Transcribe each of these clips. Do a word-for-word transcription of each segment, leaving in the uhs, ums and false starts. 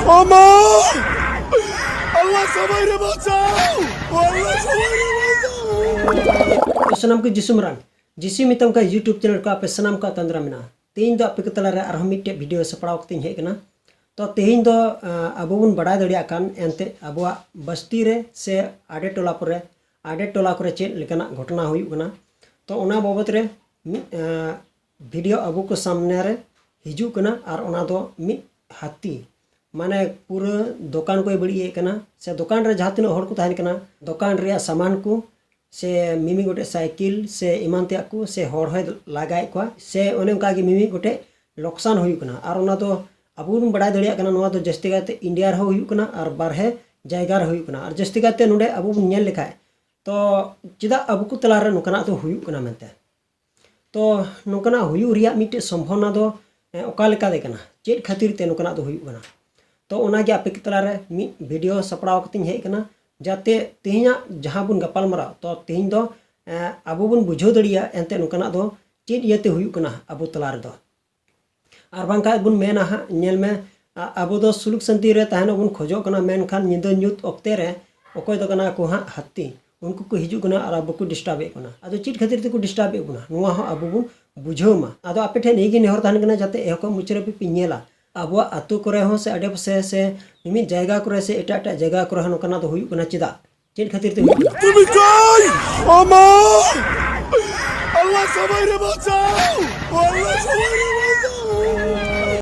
ᱟᱢᱟ! ᱟᱞᱞᱟ ᱥᱟᱵᱟᱭ ᱨᱮ ᱵᱟᱸᱪᱟᱣ! ᱟᱞᱞᱟ ᱥᱟᱵᱟᱭ ᱨᱮ ᱵᱟᱸᱪᱟᱣ! ᱥᱟᱱᱟᱢ ᱠᱚ ᱡᱤᱥᱩ ᱢᱟᱨᱟᱝ, ᱡᱤᱥᱩ ᱢᱮᱛᱟᱢ ᱠᱟᱱ YouTube ᱪᱮᱱᱮᱞ ᱠᱚ ᱟᱯᱮ ᱥᱟᱱᱟᱢ ᱠᱚ ᱛᱟᱸᱫᱽᱨᱟ ᱢᱮᱱᱟᱜᱼᱟ᱾ ᱛᱮᱦᱮᱧ ᱫᱚ ᱟᱯᱮ ᱠᱚ ᱛᱟᱞᱟᱨᱮ ᱟᱨᱦᱚᱸ ᱢᱤᱫᱴᱮᱡ ᱵᱷᱤᱰᱤᱭᱳ ᱥᱟᱯᱲᱟᱣ ᱠᱟᱛᱮᱧ ᱦᱮᱡ ᱟᱠᱟᱱᱟ᱾ ᱛᱚ ᱛᱮᱦᱮᱧ ᱫᱚ ᱟᱵᱚ ᱵᱚᱱ ᱵᱟᱰᱟᱭ ᱫᱟᱲᱮᱭᱟᱜ ᱠᱟᱱ ᱮᱱᱛᱮ ᱟᱵᱚᱣᱟᱜ ᱵᱟᱥᱛᱤ ᱨᱮ ᱥᱮ ᱟᱰᱮ ᱴᱚᱞᱟ ᱠᱚᱨᱮ, ᱟᱰᱮ ᱴᱚᱞᱟ ᱠᱚᱨᱮ ᱪᱮᱫ ᱞᱮᱠᱟᱱᱟᱜ ᱜᱷᱚᱴᱚᱱᱟ ᱦᱩᱭᱩᱜ ᱠᱟᱱᱟ᱾ ᱛᱚ ᱚᱱᱟ ᱵᱟᱵᱚᱛ ᱨᱮ ᱢᱤᱫ ᱵᱷᱤᱰᱤᱭᱳ ᱟᱵᱚ ᱠᱚ ᱥᱟᱢᱱᱮ ᱨᱮ ᱦᱤᱡᱩᱜ ᱠᱟᱱᱟ᱾ ᱟᱨ ᱚᱱᱟ ᱫᱚ ᱢᱤᱫ ᱦᱟᱹᱛᱤ, ᱢᱟᱱᱮ ᱯᱩᱨᱟᱹ ᱫᱚᱠᱟᱱ ᱠᱚᱭ ᱵᱟᱹᱲᱤᱡ ᱮᱫ ᱠᱟᱱᱟ, ᱥᱮ ᱫᱚᱠᱟᱱ ᱨᱮ ᱡᱟᱦᱟᱸ ᱛᱤᱱᱟᱹᱜ ᱦᱚᱲ ᱠᱚ ᱛᱟᱦᱮᱱ ᱠᱟᱱᱟ, ᱫᱚᱠᱟᱱ ᱨᱮᱭᱟᱜ ᱥᱟᱢᱟᱱ ᱠᱚ ᱥᱮ ᱢᱤᱢᱤᱫ ᱜᱚᱴᱮᱡ ᱥᱟᱭᱠᱮᱞ ᱥᱮ ᱮᱢᱟᱱ ᱛᱮᱭᱟᱜ ᱠᱚ ᱥᱮ ᱦᱚᱲ ᱦᱚᱸᱭ ᱞᱟᱜᱟᱭᱮᱫ ᱠᱚᱣᱟ, ᱥᱮ ᱚᱱᱮ ᱚᱱᱠᱟ ᱜᱮ ᱢᱤᱢᱤᱫ ᱜᱚᱴᱮᱡ ᱞᱚᱠᱥᱟᱱ ᱦᱩᱭᱩᱜ ᱠᱟᱱᱟ᱾ ᱟᱨ ᱚᱱᱟ ᱫᱚ ᱟᱵᱚ ᱵᱚᱱ ᱵᱟᱲᱟᱭ ᱫᱟᱲᱮᱭᱟᱜ ᱠᱟᱱᱟ, ᱱᱚᱣᱟ ᱫᱚ ᱡᱟᱹᱥᱛᱤ ᱠᱟᱭᱛᱮ ᱤᱱᱰᱤᱭᱟ ᱨᱮᱦᱚᱸ ᱦᱩᱭᱩᱜ ᱠᱟᱱᱟ ᱟᱨ ᱵᱟᱨᱦᱮ ᱡᱟᱭᱜᱟ ᱨᱮ ᱦᱩᱭᱩᱜ ᱠᱟᱱᱟ᱾ ᱟᱨ ᱡᱟᱹᱥᱛᱤ ᱠᱟᱭᱛᱮ ᱱᱚᱰᱮ ᱟᱵᱚ ᱵᱚᱱ ᱧᱮᱞ ᱞᱮᱠᱷᱟᱡ ᱛᱚ ᱪᱮᱫᱟᱜ ᱟᱵᱚ ᱠᱚ ᱛᱟᱞᱟᱨᱮ ᱱᱚᱝᱠᱟᱱᱟᱜ ᱫᱚ ᱦᱩᱭᱩᱜ ᱠᱟᱱᱟ ᱢᱮᱱᱛᱮ᱾ ᱛᱚ ᱱᱚᱝᱠᱟᱱᱟᱜ ᱦᱩᱭᱩᱜ ᱨᱮᱭᱟᱜ ᱢᱤᱫᱴᱮᱡ ᱥᱚᱢᱵᱷᱚᱵᱚᱱᱟ ᱫᱚ ᱚᱠᱟ ᱞᱮᱠᱟᱛᱮ ᱠᱟᱱᱟ, ᱪᱮᱫ ᱠᱷᱟᱹᱛᱤᱨ ᱛᱮ ᱱᱚᱝᱠᱟᱱᱟᱜ ᱫᱚ ᱦᱩᱭᱩᱜ ᱠᱟᱱᱟ? ᱛᱚ ᱚᱱᱟᱜᱮ ᱟᱯᱮ ᱠᱚ ᱛᱟᱞᱟᱨᱮ ᱢᱤᱫ ᱵᱷᱤᱰᱤᱭᱳ ᱥᱟᱯᱲᱟᱣ ᱠᱟᱛᱮᱧ ᱦᱮᱡ ᱟᱠᱟᱱᱟ, ᱡᱟᱛᱮ ᱛᱮᱦᱮᱧᱟᱜ ᱡᱟᱦᱟᱸ ᱵᱚᱱ ᱜᱟᱯᱟᱞ ᱢᱟᱨᱟᱣ, ᱛᱚ ᱛᱮᱦᱮᱧ ᱫᱚ ᱟᱵᱚ ᱵᱚᱱ ᱵᱩᱡᱷᱟᱹᱣ ᱫᱟᱲᱮᱭᱟᱜᱼᱟ ᱮᱱᱛᱮ ᱱᱚᱝᱠᱟᱱᱟᱜ ᱫᱚ ᱪᱮᱫ ᱤᱭᱟᱹᱛᱮ ᱦᱩᱭᱩᱜ ᱠᱟᱱᱟ ᱟᱵᱚ ᱛᱟᱞᱟ ᱨᱮᱫᱚ᱾ ᱟᱨ ᱵᱟᱝᱠᱷᱟᱡ ᱵᱚᱱ ᱢᱮᱱᱟ ᱦᱟᱸᱜ, ᱧᱮᱞ ᱢᱮ, ᱟᱵᱚ ᱫᱚ ᱥᱩᱞᱩᱠ ᱥᱟᱱᱛᱤ ᱨᱮ ᱛᱟᱦᱮᱱᱚᱜ ᱵᱚᱱ ᱠᱷᱚᱡᱚᱜ ᱠᱟᱱᱟ, ᱢᱮᱱᱠᱷᱟᱱ ᱧᱤᱫᱟᱹ ᱧᱩᱛ ᱚᱠᱛᱮ ᱨᱮ ᱚᱠᱚᱭ ᱫᱚ ᱠᱟᱱᱟ ᱠᱚ ᱦᱟᱸᱜ ᱦᱟᱹᱛᱤ, ᱩᱱᱠᱩ ᱠᱚ ᱦᱤᱡᱩᱜ ᱠᱟᱱᱟ ᱟᱨ ᱟᱵᱚ ᱠᱚ ᱰᱤᱥᱴᱟᱵᱮᱫ ᱵᱚᱱᱟ᱾ ᱟᱫᱚ ᱪᱮᱫ ᱠᱷᱟᱹᱛᱤᱨ ᱛᱮᱠᱚ ᱰᱤᱥᱴᱟᱵᱮᱫ ᱵᱚᱱᱟ, ᱱᱚᱣᱟ ᱦᱚᱸ ᱟᱵᱚ ᱵᱚᱱ ᱵᱩᱡᱷᱟᱹᱣ ᱢᱟ᱾ ᱟᱫᱚ ᱟᱯᱮ ᱴᱷᱮᱱ ᱱᱤᱭᱟᱹ ᱜᱮ ᱱᱮᱦᱚᱨ ᱛᱟᱦᱮᱱ ᱠᱟᱱᱟ, ᱡᱟᱛᱮ ᱮᱦᱚᱵ ᱠᱷᱚᱱ ᱢᱩᱪᱟᱹᱫ ᱦᱟᱹᱵᱤᱡ ᱯᱮ ᱧᱮᱞᱟ, ᱟᱵᱚᱣᱟᱜ ᱟᱹᱛᱩ ᱠᱚᱨᱮ ᱦᱚᱸ ᱥᱮ ᱟᱰᱮᱯᱟᱥᱮ ᱥᱮ ᱢᱤᱢᱤᱫ ᱡᱟᱭᱜᱟ ᱠᱚᱨᱮ ᱥᱮ ᱮᱴᱟᱜ ᱮᱴᱟᱜ ᱡᱟᱭᱜᱟ ᱠᱚᱨᱮ ᱦᱚᱸ ᱱᱚᱝᱠᱟᱱᱟᱜ ᱫᱚ ᱦᱩᱭᱩᱜ ᱠᱟᱱᱟ᱾ ᱪᱮᱫᱟᱜ, ᱪᱮᱫ ᱠᱷᱟᱹᱛᱤᱨ ᱛᱮ ᱦᱩᱭᱩᱜ ᱠᱟᱱᱟ? ᱛᱩᱢᱤ ᱠᱟᱭ! ᱟᱢᱟ! ᱟᱞᱞᱟ ᱥᱟᱵᱟᱭ ᱨᱮ ᱵᱟᱸᱪᱟᱣ! ᱟᱞᱞᱟ ᱥᱟᱵᱟᱭ ᱨᱮ ᱵᱟᱸᱪᱟᱣ!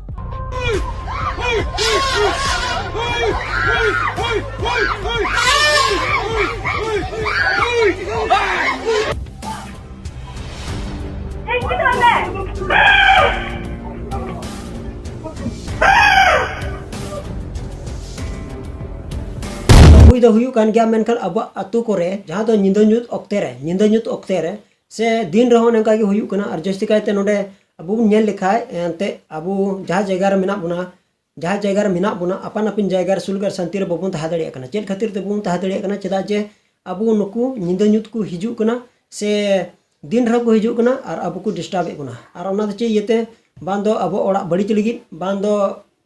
ᱦᱩᱭ ᱫᱚ ᱦᱩᱭᱩᱜ ᱠᱟᱱ ᱜᱮᱭᱟ, ᱢᱮᱱᱠᱷᱟᱱ ᱟᱵᱚᱣᱟᱜ ᱟᱹᱛᱩ ᱠᱚᱨᱮ ᱡᱟᱦᱟᱸ ᱫᱚ ᱧᱤᱫᱟᱹ ᱧᱩᱛ ᱚᱠᱛᱮ ᱨᱮ, ᱧᱤᱫᱟᱹ ᱧᱩᱛ ᱚᱠᱛᱮ ᱨᱮ ᱥᱮ ᱫᱤᱱ ᱨᱮᱦᱚᱸ ᱚᱱᱮ ᱚᱱᱠᱟ ᱜᱮ ᱦᱩᱭᱩᱜ ᱠᱟᱱᱟ᱾ ᱟᱨ ᱡᱟᱹᱥᱛᱤ ᱠᱟᱭᱛᱮ ᱱᱚᱰᱮ ᱟᱵᱚ ᱵᱚᱱ ᱧᱮᱞ ᱞᱮᱠᱷᱟᱡ, ᱮᱱᱛᱮ ᱟᱵᱚ ᱡᱟᱦᱟᱸ ᱡᱟᱭᱜᱟ ᱨᱮ ᱢᱮᱱᱟᱜ ᱵᱚᱱᱟ, ᱡᱟᱦᱟᱸ ᱡᱟᱭᱜᱟ ᱨᱮ ᱢᱮᱱᱟᱜ ᱵᱚᱱᱟ, ᱟᱯᱟᱱ ᱟᱹᱯᱤᱱ ᱡᱟᱭᱜᱟ ᱨᱮ ᱥᱩᱞᱩᱠ ᱟᱨ ᱥᱟᱱᱛᱤ ᱨᱮ ᱵᱟᱵᱚᱱ ᱛᱟᱦᱮᱸ ᱫᱟᱲᱮᱭᱟᱜ ᱠᱟᱱᱟ᱾ ᱪᱮᱫ ᱠᱷᱟᱹᱛᱤᱨ ᱛᱮ ᱵᱟᱵᱚᱱ ᱛᱟᱦᱮᱸ ᱫᱟᱲᱮᱭᱟᱜ ᱠᱟᱱᱟ? ᱪᱮᱫᱟᱜ ᱡᱮ ᱟᱵᱚ ᱱᱩᱠᱩ ᱧᱤᱫᱟᱹ ᱧᱩᱛ ᱠᱚ ᱦᱤᱡᱩᱜ ᱠᱟᱱᱟ ᱥᱮ ᱫᱤᱱ ᱨᱮᱦᱚᱸ ᱠᱚ ᱦᱤᱡᱩᱜ ᱠᱟᱱᱟ ᱟᱨ ᱟᱵᱚ ᱠᱚ ᱰᱤᱥᱴᱟᱵᱮᱫ ᱵᱚᱱᱟ᱾ ᱟᱨ ᱚᱱᱟ ᱫᱚ ᱪᱮᱫ ᱤᱭᱟᱹᱛᱮ? ᱵᱟᱝ ᱫᱚ ᱟᱵᱚ ᱚᱲᱟᱜ ᱵᱟᱹᱲᱤᱡ ᱞᱟᱹᱜᱤᱫ, ᱵᱟᱝ ᱫᱚ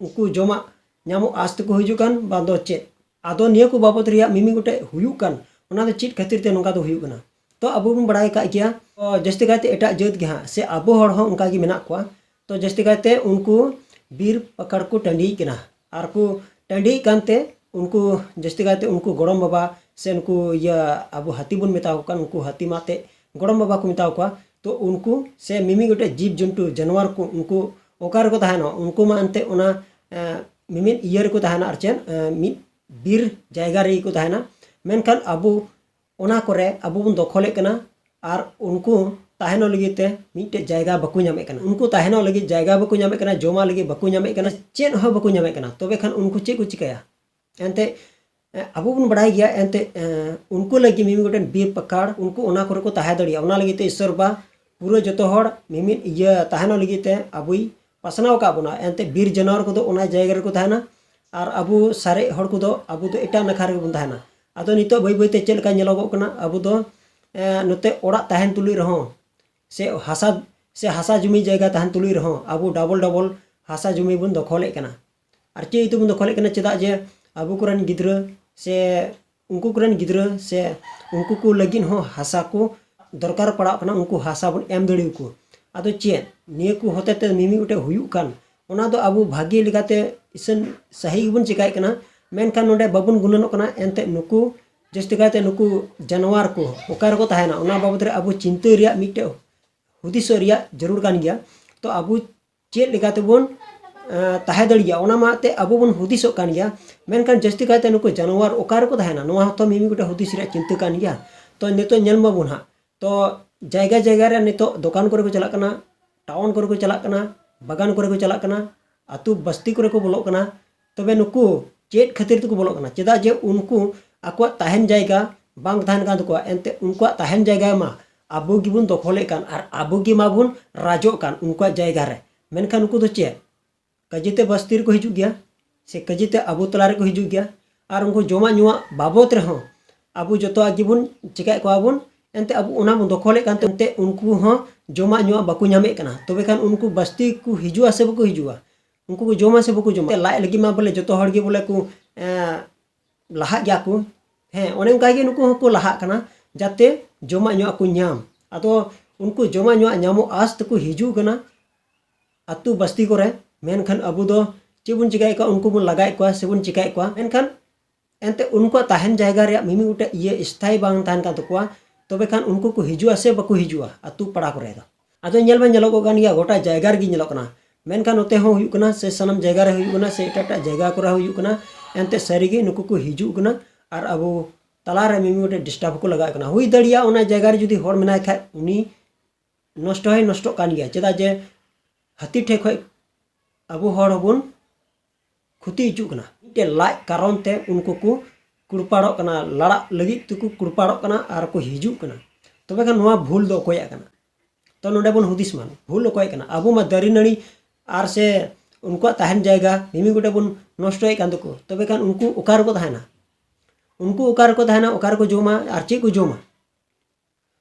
ᱩᱱᱠᱩ ᱡᱚᱢᱟᱜ ᱧᱟᱢᱚᱜ ᱟᱥ ᱛᱮᱠᱚ ᱦᱤᱡᱩᱜ ᱠᱟᱱ, ᱵᱟᱝ ᱫᱚ ᱪᱮᱫ? ᱟᱫᱚ ᱱᱤᱭᱟᱹ ᱠᱚ ᱵᱟᱵᱚᱛ ᱨᱮᱭᱟᱜ ᱢᱤᱢᱤᱫ ᱜᱚᱴᱮᱡ ᱦᱩᱭᱩᱜ ᱠᱟᱱ, ᱚᱱᱟ ᱫᱚ ᱪᱮᱫ ᱠᱷᱟᱹᱛᱤᱨ ᱛᱮ ᱱᱚᱝᱠᱟ ᱫᱚ ᱦᱩᱭᱩᱜ ᱠᱟᱱᱟ? ᱛᱚ ᱟᱵᱚ ᱵᱚᱱ ᱵᱟᱲᱟᱭ ᱟᱠᱟᱫ ᱜᱮᱭᱟ, ᱛᱚ ᱡᱟᱹᱥᱛᱤ ᱠᱟᱭᱛᱮ ᱮᱴᱟᱜ ᱡᱟᱹᱛ ᱜᱮ ᱦᱟᱸᱜ ᱥᱮ ᱟᱵᱚ ᱦᱚᱲ ᱦᱚᱸ ᱚᱱᱠᱟ ᱜᱮ ᱢᱮᱱᱟᱜ ᱠᱚᱣᱟ᱾ ᱛᱚ ᱡᱟᱹᱥᱛᱤ ᱠᱟᱭᱛᱮ ᱩᱱᱠᱩ ᱵᱤᱨ ᱯᱟᱠᱟᱲ ᱠᱚ ᱴᱟᱺᱰᱤᱭᱮᱫ ᱠᱟᱱᱟ, ᱟᱨ ᱠᱚ ᱴᱟᱺᱰᱤᱭᱮᱫ ᱠᱟᱱᱛᱮ ᱩᱱᱠᱩ ᱡᱟᱹᱥᱛᱤ ᱠᱟᱭᱛᱮ ᱩᱱᱠᱩ ᱜᱚᱲᱚᱢ ᱵᱟᱵᱟ ᱥᱮ ᱩᱱᱠᱩ ᱤᱭᱟᱹ ᱟᱵᱚ ᱦᱟᱹᱛᱤ ᱵᱚᱱ ᱢᱮᱛᱟ ᱠᱚ ᱠᱟᱱ, ᱩᱱᱠᱩ ᱦᱟᱹᱛᱤ ᱢᱟ ᱛᱮ ᱜᱚᱲᱚᱢ ᱵᱟᱵᱟ ᱠᱚ ᱢᱮᱛᱟ ᱠᱚᱣᱟ᱾ ᱛᱚ ᱩᱱᱠᱩ ᱥᱮ ᱢᱤᱢᱤᱫ ᱜᱚᱴᱮᱡ ᱡᱤᱵᱽ ᱡᱚᱱᱛᱩ ᱡᱟᱱᱣᱟᱨ ᱠᱚ, ᱩᱱᱠᱩ ᱚᱠᱟ ᱨᱮᱠᱚ ᱛᱟᱦᱮᱱᱟ? ᱩᱱᱠᱩ ᱢᱟ ᱮᱱᱛᱮ ᱚᱱᱟ, ᱮ, ᱢᱤᱢᱤᱫ ᱤᱭᱟᱹ ᱨᱮᱠᱚ ᱛᱟᱦᱮᱱᱟ, ᱟᱨ ᱪᱮᱫ, ᱮ, ᱢᱤᱫ ᱵᱤᱨ ᱡᱟᱭᱜᱟ ᱨᱮᱜᱮ ᱠᱚ ᱛᱟᱦᱮᱱᱟ᱾ ᱢᱮᱱᱠᱷᱟᱱ ᱟᱵᱚ ᱚᱱᱟ ᱠᱚᱨᱮ ᱟᱵᱚ ᱵᱚᱱ ᱫᱚᱠᱷᱚᱞᱮᱫ ᱠᱟᱱᱟ, ᱟᱨ ᱩᱱᱠᱩ ᱛᱟᱦᱮᱱᱚᱜ ᱞᱟᱹᱜᱤᱫ ᱛᱮ ᱢᱤᱫᱴᱮᱡ ᱡᱟᱭᱜᱟ ᱵᱟᱠᱚ ᱧᱟᱢᱮᱫ ᱠᱟᱱᱟ᱾ ᱩᱱᱠᱩ ᱛᱟᱦᱮᱱᱚᱜ ᱞᱟᱹᱜᱤᱫ ᱡᱟᱭᱜᱟ ᱵᱟᱠᱚ ᱧᱟᱢᱮᱫ ᱠᱟᱱᱟ, ᱡᱚᱢᱟᱜ ᱞᱟᱹᱜᱤᱫ ᱵᱟᱠᱚ ᱧᱟᱢᱮᱫ ᱠᱟᱱᱟ, ᱪᱮᱫ ᱦᱚᱸ ᱵᱟᱠᱚ ᱧᱟᱢᱮᱫ ᱠᱟᱱᱟ᱾ ᱛᱚᱵᱮ ᱠᱷᱟᱱ ᱩᱱᱠᱩ ᱪᱮᱫ ᱠᱚ ᱪᱤᱠᱟᱹᱭᱟ? ᱮᱱᱛᱮ, ᱮ, ᱟᱵᱚ ᱵᱚᱱ ᱵᱟᱲᱟᱭ ᱜᱮᱭᱟ, ᱮᱱᱛᱮ, ᱮ, ᱩᱱᱠᱩ ᱞᱟᱹᱜᱤᱫ ᱢᱤᱢᱤᱫ ᱜᱚᱴᱮᱱ ᱵᱤᱨ ᱯᱟᱠᱟᱲ, ᱩᱱᱠᱩ ᱚᱱᱟ ᱠᱚᱨᱮ ᱠᱚ ᱛᱟᱦᱮᱸ ᱫᱟᱲᱮᱭᱟᱜᱼᱟ᱾ ᱚᱱᱟ ᱞᱟᱹᱜᱤᱫ ᱛᱮ ᱤᱥᱥᱚᱨ ᱵᱟ ᱯᱩᱨᱟᱹ ᱡᱚᱛᱚ ᱦᱚᱲ ᱢᱤᱢᱤᱫ ᱤᱭᱟᱹ ᱛᱟᱦᱮᱱᱚᱜ ᱞᱟᱹᱜᱤᱫ ᱛᱮ ᱟᱵᱚᱭ ᱯᱟᱥᱱᱟᱣ ᱟᱠᱟᱫ ᱵᱚᱱᱟ᱾ ᱮᱱᱛᱮ ᱵᱤᱨ ᱡᱟᱱᱣᱟᱨ ᱠᱚᱫᱚ ᱚᱱᱟ ᱡᱟᱭᱜᱟ ᱨᱮᱠᱚ ᱛᱟᱦᱮᱱᱟ, ᱟᱨ ᱟᱵᱚ ᱥᱟᱨᱮᱡ ᱦᱚᱲ ᱠᱚᱫᱚ ᱟᱵᱚ ᱫᱚ ᱮᱴᱟᱜ ᱱᱟᱠᱷᱟ ᱨᱮᱜᱮ ᱵᱚᱱ ᱛᱟᱦᱮᱱᱟ᱾ ᱟᱫᱚ ᱱᱤᱛᱚᱜ ᱵᱟᱹᱭ ᱵᱟᱹᱭ ᱛᱮ ᱪᱮᱫ ᱞᱮᱠᱟ ᱧᱮᱞᱚᱜᱚᱜ ᱠᱟᱱᱟ, ᱟᱵᱚ ᱫᱚ, ᱮ, ᱱᱚᱛᱮ ᱚᱲᱟᱜ ᱛᱟᱦᱮᱱ ᱛᱩᱞᱩᱡ ᱨᱮᱦᱚᱸ ᱥᱮ ᱦᱟᱥᱟ, ᱥᱮ ᱦᱟᱥᱟ ᱡᱩᱢᱤ ᱡᱟᱭᱜᱟ ᱛᱟᱦᱮᱱ ᱛᱩᱞᱩᱡ ᱨᱮᱦᱚᱸ ᱟᱵᱚ ᱰᱚᱵᱚᱞ ᱰᱚᱵᱚᱞ ᱦᱟᱥᱟ ᱡᱩᱢᱤ ᱵᱚᱱ ᱫᱚᱠᱷᱚᱞᱮᱫ ᱠᱟᱱᱟ᱾ ᱟᱨ ᱪᱮᱫ ᱤᱭᱟᱹ ᱛᱮᱵᱚᱱ ᱫᱚᱠᱷᱚᱞᱮᱫ ᱠᱟᱱᱟ? ᱪᱮᱫᱟᱜ ᱡᱮ ᱟᱵᱚ ᱠᱚᱨᱮᱱ ᱜᱤᱫᱽᱨᱟᱹ ᱥᱮ ᱩᱱᱠᱩ ᱠᱚᱨᱮᱱ ᱜᱤᱫᱽᱨᱟᱹ ᱥᱮ ᱩᱱᱠᱩ ᱠᱚ ᱞᱟᱹᱜᱤᱫ ᱦᱚᱸ ᱦᱟᱥᱟ ᱠᱚ ᱫᱚᱨᱠᱟᱨ ᱯᱟᱲᱟᱜ ᱠᱟᱱᱟ, ᱩᱱᱠᱩ ᱦᱟᱥᱟ ᱵᱚᱱ ᱮᱢ ᱫᱟᱲᱮᱭᱟᱠᱚ᱾ ᱟᱫᱚ ᱪᱮᱫ ᱱᱤᱭᱟᱹ ᱠᱚ ᱦᱚᱛᱮ ᱛᱮ ᱢᱤᱢᱤᱫ ᱜᱚᱴᱮᱡ ᱦᱩᱭᱩᱜ ᱠᱟᱱ, ᱚᱱᱟ ᱫᱚ ᱟᱵᱚ ᱵᱷᱟᱜᱮ ᱞᱮᱠᱟᱛᱮ ᱤᱥᱟᱹᱱ ᱥᱟᱹᱦᱤ ᱜᱮᱵᱚᱱ ᱪᱮᱠᱟᱭᱮᱫ ᱠᱟᱱᱟ, ᱢᱮᱱᱠᱷᱟᱱ ᱱᱚᱰᱮ ᱵᱟᱵᱚᱱ ᱜᱩᱱᱟᱹᱱᱚᱜ ᱠᱟᱱᱟ᱾ ᱮᱱᱛᱮᱫ ᱱᱩᱠᱩ ᱡᱟᱹᱥᱛᱤ ᱠᱟᱭᱛᱮ ᱱᱩᱠᱩ ᱡᱟᱱᱣᱟᱨ ᱠᱚ ᱚᱠᱟ ᱨᱮᱠᱚ ᱛᱟᱦᱮᱱᱟ, ᱚᱱᱟ ᱵᱟᱵᱚᱫ ᱨᱮ ᱟᱵᱚ ᱪᱤᱱᱛᱟᱹ ᱨᱮᱭᱟᱜ ᱢᱤᱫᱴᱮᱡ ᱦᱩᱫᱤᱥᱚᱜ ᱨᱮᱭᱟᱜ ᱡᱟᱹᱨᱩᱲ ᱠᱟᱱ ᱜᱮᱭᱟ᱾ ᱛᱚ ᱟᱵᱚ ᱪᱮᱫ ᱞᱮᱠᱟ ᱛᱮᱵᱚᱱ, ᱮᱸ, ᱛᱟᱦᱮᱸ ᱫᱟᱲᱮᱭᱟᱜᱼᱟ, ᱚᱱᱟ ᱢᱟ ᱮᱱᱛᱮᱫ ᱟᱵᱚ ᱵᱚᱱ ᱦᱩᱫᱤᱥᱚᱜ ᱠᱟᱱ ᱜᱮᱭᱟ᱾ ᱢᱮᱱᱠᱷᱟᱱ ᱡᱟᱹᱥᱛᱤ ᱠᱟᱭᱛᱮ ᱱᱩᱠᱩ ᱡᱟᱱᱣᱟᱨ ᱚᱠᱟ ᱨᱮᱠᱚ ᱛᱟᱦᱮᱱᱟ, ᱱᱚᱣᱟ ᱦᱚᱸᱛᱚ ᱢᱤᱢᱤᱫ ᱜᱚᱴᱮᱡ ᱦᱩᱫᱤᱥ ᱨᱮᱭᱟᱜ ᱪᱤᱱᱛᱟᱹ ᱠᱟᱱ ᱜᱮᱭᱟ᱾ ᱛᱚ ᱱᱤᱛᱚᱜ ᱧᱮᱞ ᱢᱟᱵᱚᱱ ᱦᱟᱸᱜ, ᱛᱚ ᱡᱟᱭᱜᱟ ᱡᱟᱭᱜᱟ ᱨᱮ ᱱᱤᱛᱚᱜ ᱫᱚᱠᱟᱱ ᱠᱚᱨᱮ ᱠᱚ ᱪᱟᱞᱟᱜ ᱠᱟᱱᱟ, ᱴᱟᱣᱩᱱ ᱠᱚᱨᱮ ᱠᱚ ᱪᱟᱞᱟᱜ ᱠᱟᱱᱟ, ᱵᱟᱜᱟᱱ ᱠᱚᱨᱮ ᱠᱚ ᱪᱟᱞᱟᱜ ᱠᱟᱱᱟ, ᱟᱹᱛᱩ ᱵᱟᱥᱛᱤ ᱠᱚᱨᱮ ᱠᱚ ᱵᱚᱞᱚᱜ ᱠᱟᱱᱟ᱾ ᱛᱚᱵᱮ ᱱᱩᱠᱩ ᱪᱮᱫ ᱠᱷᱟᱹᱛᱤᱨ ᱛᱮᱠᱚ ᱵᱚᱞᱚᱜ ᱠᱟᱱᱟ? ᱪᱮᱫᱟᱜ ᱡᱮ ᱩᱱᱠᱩ ᱟᱠᱚᱣᱟᱜ ᱛᱟᱦᱮᱱ ᱡᱟᱭᱜᱟ ᱵᱟᱝ ᱛᱟᱦᱮᱱ ᱠᱟᱱ ᱛᱟᱠᱚᱣᱟ᱾ ᱮᱱᱛᱮ ᱩᱱᱠᱩᱣᱟᱜ ᱛᱟᱦᱮᱱ ᱡᱟᱭᱜᱟ ᱢᱟ ᱟᱵᱚ ᱜᱮᱵᱚᱱ ᱫᱚᱠᱷᱚᱞᱮᱫ ᱠᱟᱱ, ᱟᱨ ᱟᱵᱚ ᱜᱮ ᱢᱟᱵᱚᱱ ᱨᱟᱡᱚᱜ ᱠᱟᱱ ᱩᱱᱠᱩᱣᱟᱜ ᱡᱟᱭᱜᱟ ᱨᱮ᱾ ᱢᱮᱱᱠᱷᱟᱱ ᱩᱱᱠᱩ ᱫᱚ ᱪᱮᱫ ᱠᱟᱡᱮ ᱛᱮ ᱵᱟᱥᱛᱤ ᱨᱮᱠᱚ ᱦᱤᱡᱩᱜ ᱜᱮᱭᱟ, ᱥᱮ ᱠᱟᱡᱮ ᱛᱮ ᱟᱵᱚ ᱛᱟᱞᱟ ᱨᱮᱠᱚ ᱦᱤᱡᱩᱜ ᱜᱮᱭᱟ᱾ ᱟᱨ ᱩᱱᱠᱩ ᱡᱚᱢᱟᱜ ᱧᱩᱣᱟᱜ ᱵᱟᱵᱚᱫ ᱨᱮᱦᱚᱸ ᱟᱵᱚ ᱡᱚᱛᱚᱣᱟᱜ ᱜᱮᱵᱚᱱ ᱪᱮᱠᱟᱭᱮᱫ ᱠᱚᱣᱟ ᱵᱚᱱ, ᱮᱱᱛᱮ ᱟᱵᱚ ᱚᱱᱟ ᱵᱚᱱ ᱫᱚᱠᱷᱚᱞᱮᱫ ᱠᱟᱱ ᱛᱮ, ᱮᱱᱛᱮ ᱩᱱᱠᱩ ᱦᱚᱸ ᱡᱚᱢᱟᱜ ᱧᱩᱣᱟᱜ ᱵᱟᱠᱚ ᱧᱟᱢᱮᱫ ᱠᱟᱱᱟ᱾ ᱛᱚᱵᱮ ᱠᱷᱟᱱ ᱩᱱᱠᱩ ᱵᱟᱥᱛᱤ ᱠᱚ ᱦᱤᱡᱩᱜᱼᱟ ᱥᱮ ᱵᱟᱠᱚ ᱦᱤᱡᱩᱜᱼᱟ? ᱩᱱᱠᱩ ᱠᱚ ᱡᱚᱢᱟ ᱥᱮ ᱵᱟᱠᱚ ᱡᱚᱢᱟ? ᱞᱟᱡ ᱞᱟᱹᱜᱤᱫ ᱢᱟ ᱵᱚᱞᱮ ᱡᱚᱛᱚ ᱦᱚᱲ ᱜᱮ ᱵᱚᱞᱮ ᱠᱚ, ᱮᱸ, ᱞᱟᱦᱟᱜ ᱜᱮᱭᱟ ᱠᱚ᱾ ᱦᱮᱸ, ᱚᱱᱮ ᱚᱱᱠᱟ ᱜᱮ ᱱᱩᱠᱩ ᱦᱚᱸᱠᱚ ᱞᱟᱦᱟᱜ ᱠᱟᱱᱟ, ᱡᱟᱛᱮ ᱡᱚᱢᱟᱜ ᱧᱩᱣᱟᱜ ᱠᱚ ᱧᱟᱢ᱾ ᱟᱫᱚ ᱩᱱᱠᱩ ᱡᱚᱢᱟᱜ ᱧᱩᱣᱟᱜ ᱧᱟᱢᱚᱜ ᱟᱥ ᱛᱮᱠᱚ ᱦᱤᱡᱩᱜ ᱠᱟᱱᱟ ᱟᱹᱛᱩ ᱵᱟᱥᱛᱤ ᱠᱚᱨᱮ᱾ ᱢᱮᱱᱠᱷᱟᱱ ᱟᱵᱚ ᱫᱚ ᱪᱮᱫ ᱵᱚᱱ ᱪᱮᱠᱟᱭᱮᱫ ᱠᱚᱣᱟ? ᱩᱱᱠᱩ ᱵᱚᱱ ᱞᱟᱜᱟᱭᱮᱫ ᱠᱚᱣᱟ ᱥᱮᱵᱚᱱ ᱪᱮᱠᱟᱭᱮᱫ ᱠᱚᱣᱟ, ᱢᱮᱱᱠᱷᱟᱱ ᱮᱱᱛᱮ ᱩᱱᱠᱩᱣᱟᱜ ᱛᱟᱦᱮᱱ ᱡᱟᱭᱜᱟ ᱨᱮᱭᱟᱜ ᱢᱤᱢᱤᱫ ᱜᱚᱴᱮᱡ ᱤᱭᱟᱹ ᱥᱛᱷᱟᱭᱤ ᱵᱟᱝ ᱛᱟᱦᱮᱱ ᱠᱟᱱ ᱛᱟᱠᱚᱣᱟ᱾ ᱛᱚᱵᱮ ᱠᱷᱟᱱ ᱩᱱᱠᱩ ᱠᱚ ᱦᱤᱡᱩᱜᱼᱟ ᱥᱮ ᱵᱟᱠᱚ ᱦᱤᱡᱩᱜᱼᱟ ᱟᱹᱛᱩ ᱯᱟᱲᱟ ᱠᱚᱨᱮ ᱫᱚ? ᱟᱫᱚ ᱧᱮᱞ ᱢᱟ ᱧᱮᱞᱚᱜᱚᱜ ᱠᱟᱱ ᱜᱮᱭᱟ, ᱜᱚᱴᱟ ᱡᱟᱭᱜᱟ ᱨᱮᱜᱮ ᱧᱮᱞᱚᱜ ᱠᱟᱱᱟ᱾ ᱢᱮᱱᱠᱷᱟᱱ ᱱᱚᱛᱮ ᱦᱚᱸ ᱦᱩᱭᱩᱜ ᱠᱟᱱᱟ, ᱥᱮ ᱥᱟᱱᱟᱢ ᱡᱟᱭᱜᱟ ᱨᱮ ᱦᱩᱭᱩᱜ ᱠᱟᱱᱟ, ᱥᱮ ᱮᱴᱟᱜ ᱮᱴᱟᱜ ᱡᱟᱭᱜᱟ ᱠᱚᱨᱮ ᱦᱚᱸ ᱦᱩᱭᱩᱜ ᱠᱟᱱᱟ᱾ ᱮᱱᱛᱮ ᱥᱟᱹᱨᱤᱜᱮ ᱱᱩᱠᱩ ᱠᱚ ᱦᱤᱡᱩᱜ ᱠᱟᱱᱟ ᱟᱨ ᱟᱵᱚ ᱛᱟᱞᱟᱨᱮ ᱢᱤᱢᱤᱫ ᱜᱚᱴᱮᱡ ᱰᱤᱥᱴᱟᱵᱽ ᱦᱚᱸᱠᱚ ᱞᱟᱜᱟᱣᱮᱫ ᱠᱟᱱᱟ᱾ ᱦᱩᱭ ᱫᱟᱲᱮᱭᱟᱜᱼᱟ ᱚᱱᱟ ᱡᱟᱭᱜᱟ ᱨᱮ ᱡᱩᱫᱤ ᱦᱚᱲ ᱢᱮᱱᱟᱭ ᱠᱷᱟᱡ ᱩᱱᱤ ᱱᱚᱥᱴᱚ ᱦᱚᱸᱭ ᱱᱚᱥᱴᱚᱜ ᱠᱟᱱ ᱜᱮᱭᱟ, ᱪᱮᱫᱟᱜ ᱡᱮ ᱦᱟᱹᱛᱤ ᱴᱷᱮᱡ ᱠᱷᱚᱡ ᱟᱵᱚ ᱦᱚᱲ ᱦᱚᱸᱵᱚᱱ ᱠᱷᱚᱛᱤ ᱦᱚᱪᱚᱜ ᱠᱟᱱᱟ᱾ ᱢᱤᱫᱴᱮᱡ ᱞᱟᱡ ᱠᱟᱨᱚᱱ ᱛᱮ ᱩᱱᱠᱩ ᱠᱚ ᱠᱩᱲᱯᱟᱲᱚᱜ ᱠᱟᱱᱟ, ᱞᱟᱲᱟᱜ ᱞᱟᱹᱜᱤᱫ ᱛᱮᱠᱚ ᱠᱩᱲᱯᱟᱲᱚᱜ ᱠᱟᱱᱟ ᱟᱨ ᱠᱚ ᱦᱤᱡᱩᱜ ᱠᱟᱱᱟ᱾ ᱛᱚᱵᱮ ᱠᱷᱟᱱ ᱱᱚᱣᱟ ᱵᱷᱩᱞ ᱫᱚ ᱚᱠᱚᱭᱟᱜ ᱠᱟᱱᱟ? ᱛᱚ ᱱᱚᱰᱮ ᱵᱚᱱ ᱦᱩᱫᱤᱥ ᱢᱟ, ᱵᱷᱩᱞ ᱚᱠᱚᱭᱟᱜ ᱠᱟᱱᱟ? ᱟᱵᱚ ᱢᱟ ᱫᱟᱨᱮ ᱱᱟᱹᱲᱤ ᱟᱨ ᱥᱮ ᱩᱱᱠᱩᱣᱟᱜ ᱛᱟᱦᱮᱱ ᱡᱟᱭᱜᱟ ᱢᱤᱢᱤᱫ ᱜᱚᱴᱮᱡ ᱵᱚᱱ ᱱᱚᱥᱴᱚᱭᱮᱫ ᱠᱟᱱ ᱛᱟᱠᱚ᱾ ᱛᱚᱵᱮ ᱠᱷᱟᱱ ᱩᱱᱠᱩ ᱚᱠᱟ ᱨᱮᱠᱚ ᱛᱟᱦᱮᱱᱟ? ᱩᱱᱠᱩ ᱚᱠᱟ ᱨᱮᱠᱚ ᱛᱟᱦᱮᱱᱟ? ᱚᱠᱟ ᱨᱮᱠᱚ ᱡᱚᱢᱟ ᱟᱨ ᱪᱮᱫ ᱠᱚ ᱡᱚᱢᱟ?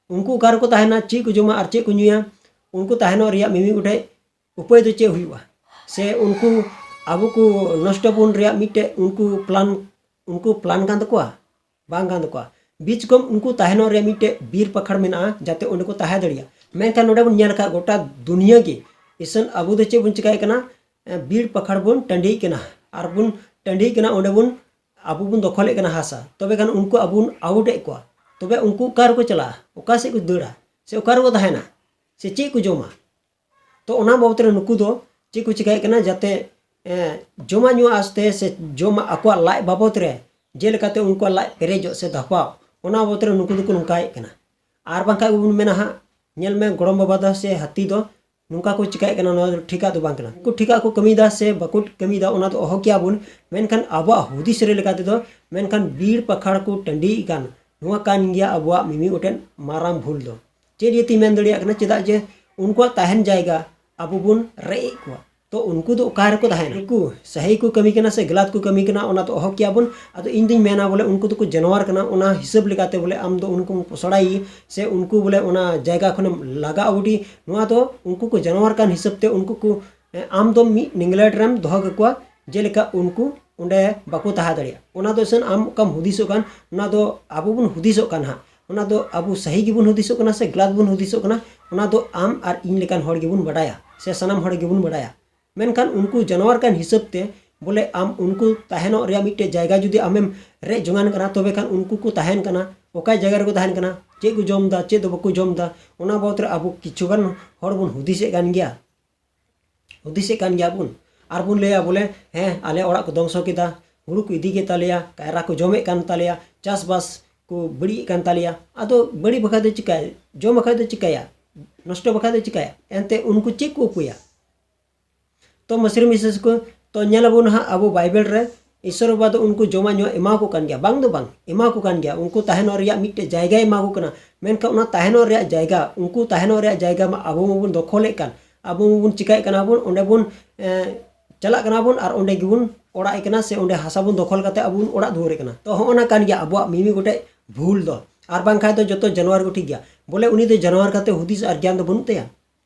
ᱩᱱᱠᱩ ᱚᱠᱟ ᱨᱮᱠᱚ ᱛᱟᱦᱮᱱᱟ, ᱪᱮᱫ ᱠᱚ ᱡᱚᱢᱟ ᱟᱨ ᱪᱮᱫ ᱠᱚ ᱧᱩᱭᱟ? ᱩᱱᱠᱩ ᱛᱟᱦᱮᱱᱚᱜ ᱨᱮᱭᱟᱜ ᱢᱤᱢᱤᱫ ᱜᱚᱴᱮᱡ ᱩᱯᱟᱹᱭ ᱫᱚ ᱪᱮᱫ ᱦᱩᱭᱩᱜᱼᱟ? ᱥᱮ ᱩᱱᱠᱩ ᱟᱵᱚ ᱠᱚ ᱱᱚᱥᱴᱚ ᱵᱚᱱ ᱨᱮᱭᱟᱜ ᱢᱤᱫᱴᱮᱡ ᱩᱱᱠᱩ ᱯᱞᱟᱱ, ᱩᱱᱠᱩ ᱯᱞᱟᱱ ᱠᱟᱱ ᱛᱟᱠᱚᱣᱟ? ᱵᱟᱝ ᱠᱟᱱ ᱛᱟᱠᱚᱣᱟ᱾ ᱵᱤᱪ ᱠᱚᱢ ᱩᱱᱠᱩ ᱛᱟᱦᱮᱱᱚᱜ ᱨᱮᱭᱟᱜ ᱢᱤᱫᱴᱮᱡ ᱵᱤᱨ ᱯᱟᱠᱷᱟᱲ ᱢᱮᱱᱟᱜᱼᱟ, ᱡᱟᱛᱮ ᱚᱸᱰᱮ ᱠᱚ ᱛᱟᱦᱮᱸ ᱫᱟᱲᱮᱭᱟᱜᱼᱟ᱾ ᱢᱮᱱᱠᱷᱟᱱ ᱱᱚᱰᱮ ᱵᱚᱱ ᱧᱮᱞ ᱟᱠᱟᱫ ᱜᱚᱴᱟ ᱫᱩᱱᱤᱭᱟᱹ ᱜᱮ ᱤᱥᱟᱹᱱ ᱟᱵᱚ ᱫᱚ ᱪᱮᱫ ᱵᱚᱱ ᱪᱮᱠᱟᱭᱮᱫ ᱠᱟᱱᱟ? ᱮ, ᱵᱤᱨ ᱯᱟᱠᱷᱟᱲ ᱵᱚᱱ ᱴᱟᱺᱰᱤᱭᱮᱫ ᱠᱟᱱᱟ ᱟᱨ ᱵᱚᱱ ᱴᱟᱺᱰᱤᱭᱮᱫ ᱠᱟᱱᱟ, ᱚᱸᱰᱮ ᱵᱚᱱ ᱟᱵᱚ ᱵᱚᱱ ᱫᱚᱠᱷᱚᱞᱮᱫ ᱠᱟᱱᱟ ᱦᱟᱥᱟ᱾ ᱛᱚᱵᱮ ᱠᱷᱟᱱ ᱩᱱᱠᱩ ᱟᱵᱚ ᱵᱚᱱ ᱟᱣᱩᱴᱮᱫ ᱠᱚᱣᱟ᱾ ᱛᱚᱵᱮ ᱩᱱᱠᱩ ᱚᱠᱟ ᱨᱮᱠᱚ ᱪᱟᱞᱟᱜᱼᱟ? ᱚᱠᱟ ᱥᱮᱫ ᱠᱚ ᱫᱟᱹᱲᱟ? ᱥᱮ ᱚᱠᱟ ᱨᱮᱠᱚ ᱛᱟᱦᱮᱱᱟ? ᱥᱮ ᱪᱮᱫ ᱠᱚ ᱡᱚᱢᱟ? ᱛᱚ ᱚᱱᱟ ᱵᱟᱵᱚᱛ ᱨᱮ ᱱᱩᱠᱩ ᱫᱚ ᱪᱮᱫ ᱠᱚ ᱪᱮᱠᱟᱭᱮᱫ ᱠᱟᱱᱟ? ᱡᱟᱛᱮ, ᱮ, ᱡᱚᱢᱟᱜ ᱧᱩᱣᱟᱜ ᱟᱥᱛᱮ ᱥᱮ ᱡᱚᱢᱟᱜ ᱟᱠᱚᱣᱟᱜ ᱞᱟᱡ ᱵᱟᱵᱚᱛ ᱨᱮ ᱡᱮᱞᱮᱠᱟᱛᱮ ᱩᱱᱠᱩᱣᱟᱜ ᱞᱟᱡ ᱯᱮᱨᱮᱡᱚᱜ ᱥᱮ ᱫᱷᱟᱯᱟᱣ, ᱚᱱᱟ ᱵᱟᱵᱚᱛ ᱨᱮ ᱱᱩᱠᱩ ᱫᱚᱠᱚ ᱱᱚᱝᱠᱟᱭᱮᱫ ᱠᱟᱱᱟ᱾ ᱟᱨ ᱵᱟᱝᱠᱷᱟᱡ ᱵᱚᱱ ᱢᱮᱱᱟ ᱦᱟᱸᱜ, ᱧᱮᱞ ᱢᱮ ᱜᱚᱲᱚᱢ ᱵᱟᱵᱟ ᱫᱚ ᱥᱮ ᱦᱟᱹᱛᱤ ᱫᱚ ᱱᱚᱝᱠᱟ ᱠᱚ ᱪᱮᱠᱟᱭᱮᱫ ᱠᱟᱱᱟ, ᱱᱚᱣᱟ ᱫᱚ ᱴᱷᱤᱠᱟᱜ ᱫᱚ ᱵᱟᱝ ᱠᱟᱱᱟ᱾ ᱩᱱᱠᱩ ᱴᱷᱤᱠᱟᱜ ᱠᱚ ᱠᱟᱹᱢᱤᱭᱮᱫᱟ ᱥᱮ ᱵᱟᱠᱚ ᱠᱟᱹᱢᱤᱭᱮᱫᱟ, ᱚᱱᱟ ᱫᱚ ᱚᱦᱚ ᱠᱮᱭᱟ ᱵᱚᱱ, ᱢᱮᱱᱠᱷᱟᱱ ᱟᱵᱚᱣᱟᱜ ᱦᱩᱫᱤᱥ ᱨᱮ ᱞᱮᱠᱟ ᱛᱮᱫᱚ, ᱢᱮᱱᱠᱷᱟᱱ ᱵᱤᱨ ᱯᱟᱠᱷᱟᱲ ᱠᱚ ᱴᱟᱺᱰᱤᱭᱮᱫ ᱠᱟᱱ, ᱱᱚᱣᱟ ᱠᱟᱱ ᱜᱮᱭᱟ ᱟᱵᱚᱣᱟᱜ ᱢᱤᱢᱤᱫ ᱜᱚᱴᱮᱱ ᱢᱟᱨᱟᱝ ᱵᱷᱩᱞ ᱫᱚ᱾ ᱪᱮᱫ ᱤᱭᱟᱹᱛᱤᱧ ᱢᱮᱱ ᱫᱟᱲᱮᱭᱟᱜ ᱠᱟᱱᱟ? ᱪᱮᱫᱟᱜ ᱡᱮ ᱩᱱᱠᱩᱣᱟᱜ ᱛᱟᱦᱮᱱ ᱡᱟᱭᱜᱟ ᱟᱵᱚ ᱵᱚᱱ ᱨᱮᱡ ᱮᱫ ᱠᱚᱣᱟ᱾ ᱛᱚ ᱩᱱᱠᱩ ᱫᱚ ᱚᱠᱟ ᱨᱮᱠᱚ ᱛᱟᱦᱮᱱᱟ? ᱩᱱᱠᱩ ᱥᱟᱹᱦᱤ ᱠᱚ ᱠᱟᱹᱢᱤ ᱠᱟᱱᱟ ᱥᱮ ᱜᱟᱞᱟᱛ ᱠᱚ ᱠᱟᱹᱢᱤ ᱠᱟᱱᱟ, ᱚᱱᱟ ᱫᱚ ᱚᱦᱚ ᱠᱮᱭᱟ ᱵᱚᱱ᱾ ᱟᱫᱚ ᱤᱧ ᱫᱩᱧ ᱢᱮᱱᱟ ᱵᱚᱞᱮ ᱩᱱᱠᱩ ᱫᱚᱠᱚ ᱡᱟᱱᱣᱟᱨ ᱠᱟᱱᱟ, ᱚᱱᱟ ᱦᱤᱥᱟᱹᱵ ᱞᱮᱠᱟᱛᱮ ᱵᱚᱞᱮ ᱟᱢ ᱫᱚ ᱩᱱᱠᱩᱢ ᱯᱚᱥᱲᱟᱭᱮ ᱥᱮ ᱩᱱᱠᱩ ᱵᱚᱞᱮ ᱚᱱᱟ ᱡᱟᱭᱜᱟ ᱠᱷᱚᱱᱮᱢ ᱞᱟᱜᱟ ᱟᱹᱜᱩᱴᱤ, ᱱᱚᱣᱟ ᱫᱚ ᱩᱱᱠᱩ ᱠᱚ ᱡᱟᱱᱣᱟᱨ ᱠᱟᱱ ᱦᱤᱥᱟᱹᱵ ᱛᱮ ᱩᱱᱠᱩ ᱠᱚ ᱟᱢ ᱫᱚ ᱢᱤᱫ ᱱᱤᱝᱞᱮᱴ ᱨᱮᱢ ᱫᱚᱦᱚ ᱠᱟᱠᱚᱣᱟ, ᱡᱮᱞᱮᱠᱟ ᱩᱱᱠᱩ ᱚᱸᱰᱮ ᱵᱟᱠᱚ ᱛᱟᱦᱮᱸ ᱫᱟᱲᱮᱭᱟᱜᱼᱟ᱾ ᱚᱱᱟ ᱫᱚ ᱥᱮᱱ ᱟᱢ ᱚᱠᱟᱢ ᱦᱩᱫᱤᱥᱚᱜ ᱠᱟᱱ, ᱚᱱᱟ ᱫᱚ ᱟᱵᱚ ᱵᱚᱱ ᱦᱩᱫᱤᱥᱚᱜ ᱠᱟᱱ ᱦᱟᱸᱜ, ᱚᱱᱟ ᱫᱚ ᱟᱵᱚ ᱥᱟᱹᱦᱤ ᱜᱮᱵᱚᱱ ᱦᱩᱫᱤᱥᱚᱜ ᱠᱟᱱᱟ ᱥᱮ ᱜᱟᱞᱟᱛ ᱵᱚᱱ ᱦᱩᱫᱤᱥᱚᱜ ᱠᱟᱱᱟ, ᱚᱱᱟ ᱫᱚ ᱟᱢ ᱟᱨ ᱤᱧ ᱞᱮᱠᱟᱱ ᱦᱚᱲ ᱜᱮᱵᱚᱱ ᱵᱟᱰᱟᱭᱟ, ᱥᱮ ᱥᱟᱱᱟᱢ ᱦᱚᱲ ᱜᱮᱵᱚᱱ ᱵᱟᱰᱟᱭᱟ᱾ ᱢᱮᱱᱠᱷᱟᱱ ᱩᱱᱠᱩ ᱡᱟᱱᱣᱟᱨ ᱠᱟᱱ ᱦᱤᱥᱟᱹᱵ ᱛᱮ, ᱵᱚᱞᱮ, ᱟᱢ ᱩᱱᱠᱩ ᱛᱟᱦᱮᱱᱚᱜ ᱨᱮᱭᱟᱜ ᱢᱤᱫᱴᱮᱡ ᱡᱟᱭᱜᱟ ᱡᱩᱫᱤ ᱟᱢᱮᱢ ᱨᱮᱡ ᱡᱚᱝᱟᱱ ᱠᱟᱱᱟ, ᱛᱚᱵᱮ ᱠᱷᱟᱱ ᱩᱱᱠᱩ ᱠᱚ ᱛᱟᱦᱮᱱ ᱠᱟᱱᱟ, ᱚᱠᱟ ᱡᱟᱭᱜᱟ ᱨᱮᱠᱚ ᱛᱟᱦᱮᱱ ᱠᱟᱱᱟ, ᱪᱮᱫ ᱠᱚ ᱡᱚᱢ ᱮᱫᱟ, ᱪᱮᱫ ᱫᱚ ᱵᱟᱠᱚ ᱡᱚᱢ ᱮᱫᱟ, ᱚᱱᱟ ᱵᱟᱵᱚᱫ ᱨᱮ ᱟᱵᱚ ᱠᱤᱪᱷᱩ ᱜᱟᱱ ᱦᱚᱲ ᱵᱚᱱ ᱦᱩᱫᱤᱥᱮᱫ ᱠᱟᱱ ᱜᱮᱭᱟ, ᱦᱩᱫᱤᱥᱮᱫ ᱠᱟᱱ ᱜᱮᱭᱟ ᱵᱚᱱ᱾ ᱟᱨ ᱵᱚᱱ ᱞᱟᱹᱭᱟ, ᱵᱚᱞᱮ, ᱦᱮᱸ, ᱟᱞᱮ ᱚᱲᱟᱜ ᱠᱚ ᱫᱷᱚᱝᱥᱚ ᱠᱮᱫᱟ, ᱦᱩᱲᱩ ᱠᱚ ᱤᱫᱤ ᱠᱮᱫ ᱛᱟᱞᱮᱭᱟ, ᱠᱟᱭᱨᱟ ᱠᱚ ᱡᱚᱢᱮᱫ ᱠᱟᱱ ᱛᱟᱞᱮᱭᱟ, ᱪᱟᱥᱵᱟᱥ ᱠᱚ ᱵᱟᱹᱲᱤᱡ ᱮᱫ ᱠᱟᱱ ᱛᱟᱞᱮᱭᱟ᱾ ᱟᱫᱚ ᱵᱟᱹᱲᱤᱡ ᱵᱟᱠᱷᱟᱡ ᱫᱚ ᱪᱤᱠᱟᱹᱭᱟ? ᱡᱚᱢ ᱵᱟᱠᱷᱟᱡ ᱫᱚ ᱪᱤᱠᱟᱹᱭᱟ? ᱱᱚᱥᱴᱚ ᱵᱵᱟᱠᱷᱟᱡ ᱫᱚ ᱪᱤᱠᱟᱹᱭᱟ? ᱮᱱᱛᱮ ᱩᱱᱠᱩ ᱪᱮᱫ ᱠᱚ ᱩᱯᱟᱹᱭᱟ? ᱛᱚ ᱢᱟᱹᱥᱨᱤ ᱢᱤᱥᱮᱥ ᱠᱚ, ᱛᱚ ᱧᱮᱞ ᱟᱵᱚᱱ ᱦᱟᱸᱜ ᱟᱵᱚ ᱵᱟᱭᱵᱮᱞ ᱨᱮ, ᱤᱥᱥᱚᱨ ᱵᱟᱵᱟ ᱫᱚ ᱩᱱᱠᱩ ᱡᱚᱢᱟᱜ ᱧᱩᱣᱟᱜ ᱮᱢᱟ ᱠᱚ ᱠᱟᱱ ᱜᱮᱭᱟ, ᱵᱟᱝ ᱫᱚ ᱵᱟᱝ, ᱮᱢᱟ ᱠᱚ ᱠᱟᱱ ᱜᱮᱭᱟ, ᱩᱱᱠᱩ ᱛᱟᱦᱮᱱᱚᱜ ᱨᱮᱭᱟᱜ ᱢᱤᱫᱴᱮᱡ ᱡᱟᱭᱜᱟᱭ ᱮᱢᱟ ᱠᱚ ᱠᱟᱱᱟ᱾ ᱢᱮᱱᱠᱷᱟᱱ ᱚᱱᱟ ᱛᱟᱦᱮᱱᱚᱜ ᱨᱮᱭᱟᱜ ᱡᱟᱭᱜᱟ, ᱩᱱᱠᱩ ᱛᱟᱦᱮᱱᱚᱜ ᱨᱮᱭᱟᱜ ᱡᱟᱭᱜᱟ ᱢᱟ ᱟᱵᱚ ᱢᱟᱵᱚᱱ ᱫᱚᱠᱷᱚᱞᱮᱫ ᱠᱟᱱ, ᱟᱵᱚ ᱢᱟᱵᱚᱱ ᱪᱤᱠᱟᱹᱭᱮᱫ ᱠᱟᱱᱟ ᱵᱚᱱ, ᱚᱸᱰᱮ ᱵᱚᱱ, ᱮᱸ, ᱪᱟᱞᱟᱜ ᱠᱟᱱᱟ ᱵᱚᱱ ᱟᱨ ᱚᱸᱰᱮ ᱜᱮᱵᱚᱱ ᱚᱲᱟᱜ ᱮᱫ ᱠᱟᱱᱟ, ᱥᱮ ᱚᱸᱰᱮ ᱦᱟᱥᱟ ᱵᱚᱱ ᱫᱚᱠᱷᱚᱞ ᱠᱟᱛᱮ ᱟᱵᱚ ᱵᱚᱱ ᱚᱲᱟᱜ ᱫᱩᱣᱟᱹᱨᱮᱫ ᱠᱟᱱᱟ᱾ ᱛᱚ ᱦᱚᱸᱜᱼᱚ ᱱᱟ ᱠᱟᱱ ᱜᱮᱭᱟ ᱟᱵᱚᱣᱟᱜ ᱢᱤᱢᱤᱫ ᱜᱚᱴᱮᱡ ᱵᱷᱩᱞ ᱫᱚ᱾ ᱟᱨ ᱵᱟᱝᱠᱷᱟᱡ ᱫᱚ ᱡᱚᱛᱚ ᱡᱟᱱᱣᱟᱨ ᱠᱚ ᱴᱷᱤᱠ ᱜᱮᱭᱟ, ᱵᱚᱞᱮ ᱩᱱᱤ ᱫᱚ ᱡᱟᱱᱣᱟᱨ ᱠᱟᱛᱮ ᱦᱩᱫᱤᱥ ᱟᱨ ᱜᱮᱭᱟᱱ ᱫᱚ ᱵᱟᱹᱱᱩᱜ ᱛᱟᱭᱟ?